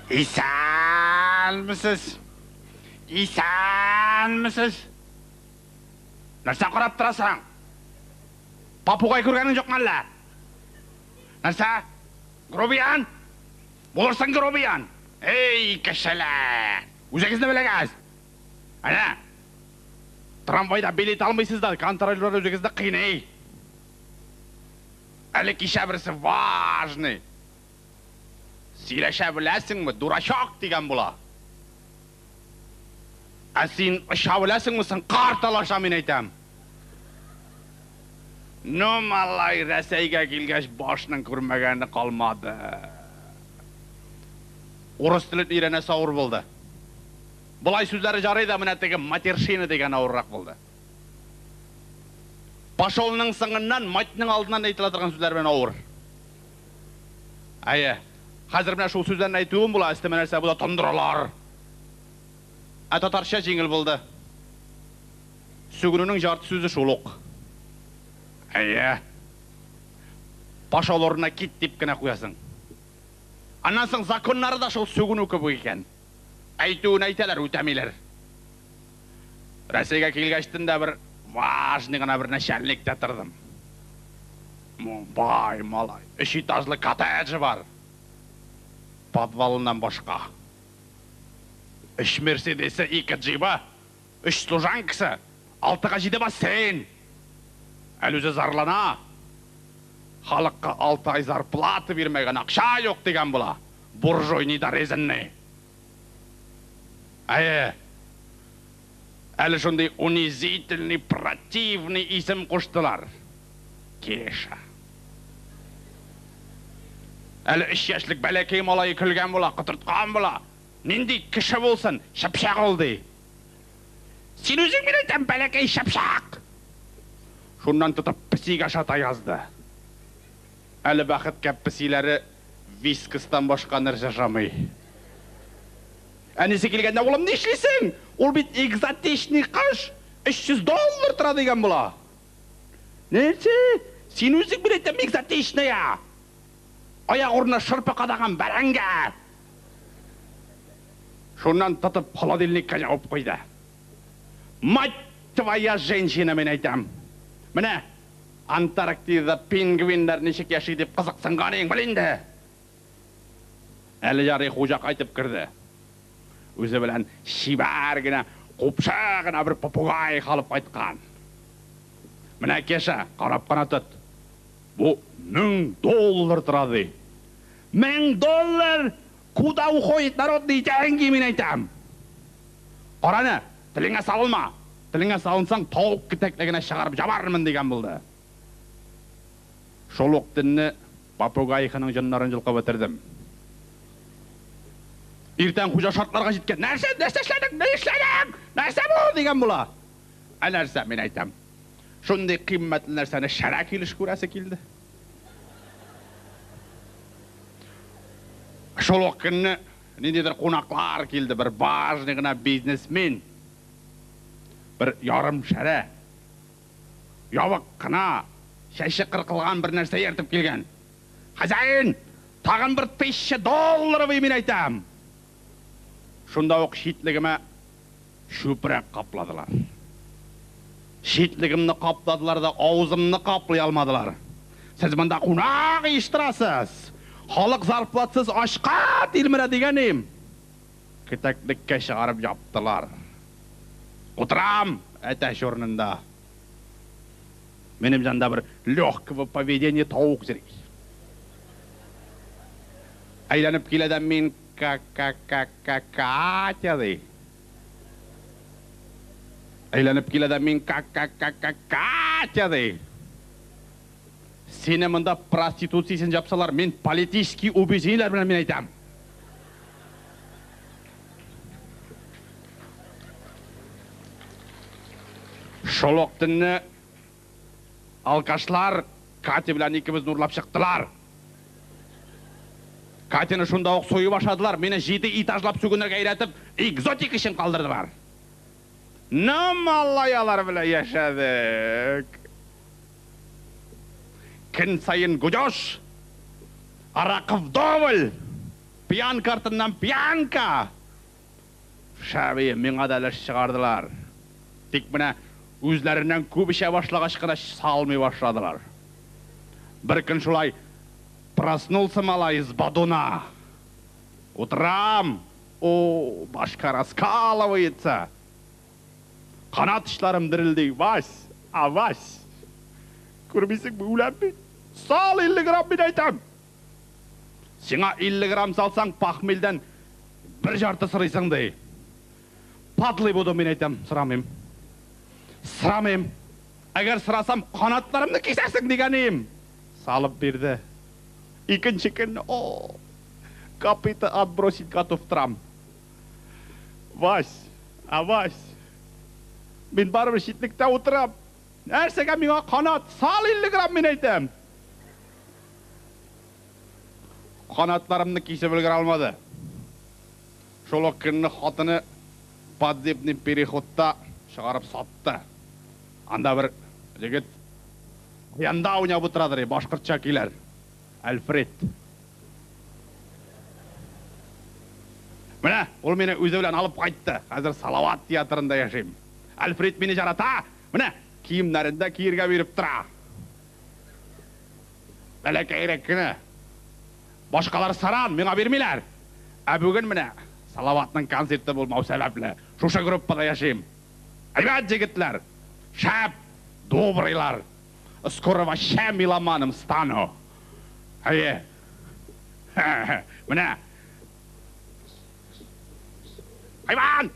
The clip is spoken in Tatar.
Исәнмесез! Исәнмесез! Нәрсә карап торасың? Попугай күргәнең юкмы әллә? Нәрсә? Грубиян? Булырсың грубиян! Эй, кешеләр! Үзегезне белегез! Әнә! Трамвайда билет алмыйсыз да, контролерлар үзегезне кыйный. Әле кичә берсе важный. Сөйләшә беләсеңме, дурачок, дигән була. Ә син оча беләсеңме соң, карталаша, мин әйтәм. Ну, малай, Рәсәйгә килгәч, башның күрмәгәне калмады. Урыс телен өйрәнәсе авыр булды. Болай сүзләре жарый да, менә теге матершина дигән авыррак булды. Пошелның соңыннан, матьның алдыннан әйтелә торган сүзләр белән авыр. Әйе. Хәзер менә шул сүзләрне әйтүем була, өстемә нәрсә була, тондыралар. Ә татарча җиңел булды. Сүгенүнең жарты сүзе шул ук. Әйе. Пошел урынына кит дип кенә куясың. Аннан соң законнары да шул сүгенү кебек икән. Әйтүен әйтәләр, үтәмиләр. Рәсәйгә килгәчтен дә бер важный гына бер начальниктә тордым. Бай малай, өч этажлы коттеджы бар. Подвалыннан башка. Өч Мерседесы, ике джибы, өч служанкасы, алтыга җиде бассейн. Әле үзе зарлана. Халыкка алты ай зарплата бирмәгән, акча юк дигән була. Буржуй недорезанный. Әйе. Әле шундый унизительный, противный исем куштылар. Кеша. Әле өч яшьлек бәләкәй малае көлгән була, котырткан була. Нинди кеше булсын, чыпчак ул, ди. Син үзең мин әйтәм, бәләкәй чыпчак! Шуннан тотып песигә ашата язды. Әле бәхеткә песиләре Вискастан башка нәрсә ашамый. Әнисе килгәндә, улым, нишлисең? Ул бит экзотичный кош, 300 доллар тора дигән була. Нәрсә? Син үзең бит әйтәм, экзотичная! Аяк урынына шырпы кадаган бәрәңге! Шуннан тотып холодильникка ябып куйды. Мать твоя женщина, мин әйтәм. Менә Антарктидада пингвиннар ничек яши дип кызыксынган идең, бел инде! Әле ярый хуҗа кайтып керде. Үзе белән чибәр генә, купшы гына бер попугай алып кайткан. Менә, Кеша, карап кына тот. Бу 1000 доллар тора, ди. 1000 доллар! Куда уходят народные деньги, мин әйтәм! Караны, телеңә салынма! Телеңә салынсаң, тавык кетәклегенә чыгарып җабармын, дигән булды. Шул ук төнне попугайханың җоннарын җолкып бетердем. Иртән хуҗа шартларга җиткән. Нәрсә, нәрсә эшләдең, ни эшләдең? Нәрсә бу? дигән була. Ә нәрсә, мин әйтәм. Шундый кыйммәтле нәрсәне шәрә килеш күрәсе килде. Шул ук көнне ниндидер кунаклар килде, бер важный гына бизнесмен. Бер ярым шәрә, ябык кына, чәче кыркылган бер нәрсә ияртеп килгән. Хозяин, тагын бер тысяча долларовый, мин әйтәм! Шунда ук читлегемә чүпрәк капладылар. Читлегемне капладылар да, авызымны каплый алмадылар. Сез монда кунак оештырасыз! Халык зарплатсыз ачка тилмерә дигән им! Кетәклеккә чыгарып яптылар. Утырам әтәч урынында. Минем җанда бер легкого поведения тавык йөри. Әйләнеп килә дә мин ка-ка-ка-ка-Катя ди. Әйләнеп килә дә мин ка-ка-ка-ка-Катя ди. Сине монда проституция өчен җапсалар, мин политический убеждениеләр белән мин әйтәм. Шул ук төнне алкашлар Катя белән икебезне урлап чыктылар. Катяны шунда ук суеп ашадылар, мине җиде этажлап сүгенергә өйрәтеп, экзотик өчен калдырдылар. Ну, малай, алар белән яшәдек. Көн саен гудеж, аракы вдоволь. Пьянка артыннан пьянка! Шәби, миңа да өлеш чыгардылар. Тик менә үзләреннән күп эчә башлагач кына салмый башладылар. Бер көн шулай проснулся малай с бодуна. Утырам, о, башка раскалывается. Канат очларым дерелди, Вась, а Вась. Күрмисеңме, үләм бит. Сал 50 грамм, мин әйтәм. Сиңа 50 грамм салсаң, похмельдән бер жарты сорыйсың, ди. Подлый буду, мин әйтәм, сорамыйм. Сорамыйм. Әгәр сорасам, канатларымны кисәсең дигәнем. Салып бирде. Икенче көнне, о, копыта отбросить готов торам. Вась, а Вась. Мин барыбер читлектә утырам. Нәрсәгә миңа канат? Сал 50 грамм, мин әйтәм. Канатларымны кисеп өлгерә алмады. Шул ук көнне хатыны подземный переходта чыгарып сатты. Анда бер егет янда уйнап утырадыр, башкортча көйләр. Альфред. Менә ул мине үзе белән алып кайтты. Хәзер Салават театрында яшим. Альфред мине ярата. Менә киемнәрен дә киергә биреп тора. Бәләкәйрәк кенә. Башкалар саран, миңа бирмиләр. Ә бүген менә Салаватның концерты булмау сәбәпле шушы группада яшим. Әйбәт егетләр, шәп, добрыйлар. Скоро вообще меломаном стану. Әйе. Менә. Айван!